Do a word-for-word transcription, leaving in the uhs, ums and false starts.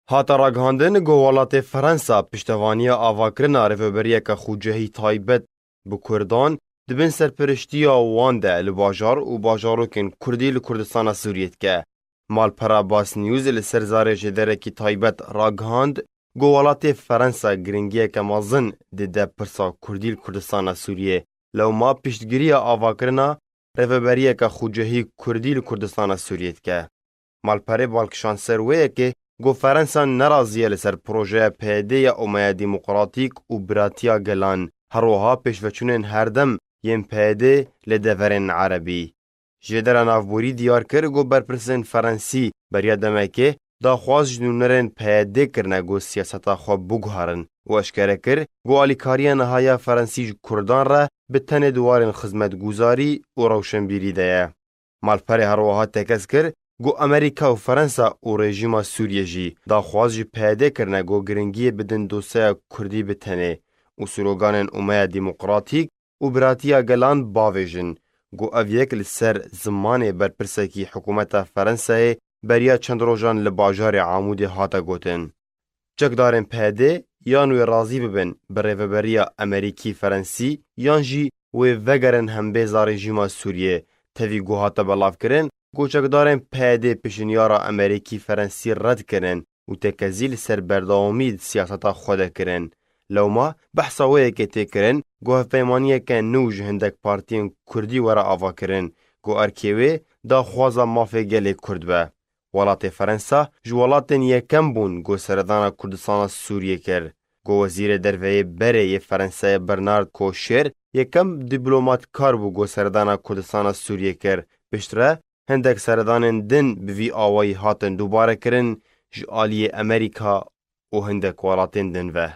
Hate ragihandin ku welatê Ferensa piştevaniya avakirina rêveberiyeke xucehî taybet bi Kurdan di bin serpiriştiya wan de li bajar û bajarokên Kurdî li Kurdistana Sûriyê dike. Malpera Bas News li ser zarê jêderekî taybet ragihand ku welatê Ferensa giringiyeke mezin dide pirsa Kurdî li Kurdistana Sûriyê, lewma piştgiriya avakirina rêveberiyeke xucehî Kurdî li Kurdistana Sûriyê dike. Malperê bal kişand ser wê yekê ku Ferensa nerazî ye li ser projeya P Y D ya Omeya Demokratîk û Biratiya Gelan, her wiha pêşveçûnên herdem yên P Y D li deverên erebî. Jêdera navborî diyar kir ku berpirsên Ferensî beriya demekê daxwaz ji nûnerên P Y D kirine ku siyaseta xwe biguherin û eşkere kir ku alîkariya niha ya Ferensî ji Kurdan re bi tenê di warên xizmetguzarî û rewşenbîrî de ye. Malperê her wiha tekez kir ku Amerîka û Ferensa û rejîma Sûriyê jî daxwaz ji P Y D kirine ku giringiyê bidin dosyeya Kurdî bi tenê û sloganên Omeya Demokratîk û Biratiya Gelan bavêjin, ku ev yek li ser zimanê berpirsekî hikûmeta Ferensayê beriya çend rojan li bajarê Amûdê hate gotin. Çekdarên P Y D yan wê razî bibin bi rêveberiya Amerîkî Ferensî yan jî wê vegerin hembêza rejîma Sûriyê. Tevî ku hate belavkirin ku çekdarên P Y D pêşinyara Amerîkî Ferensî red kirin û tekezî li ser berdewamî di siyaseta xwe de kirin. Lewma behsa wê yekê tê kirin ku hevpeymaniyeke nû ji hindek partiyên Kurdî were avakirin ku erkê wê daxwaza mafê gelê Kurd be. Welatê Ferensa ji welatên yekem bûn ku seredana Kurdistana Sûriyê kir. Ku Wezîrê Derve yê berê yê Ferenseyê Bernard Kosher yekem dîplomatkar bû ku seredana Kurdistana Sûriyê kir. Piştre hindek seredanên din bi vî awayî hatin dubare kirin ji aliyê Amerîka û hindek welatên din ve.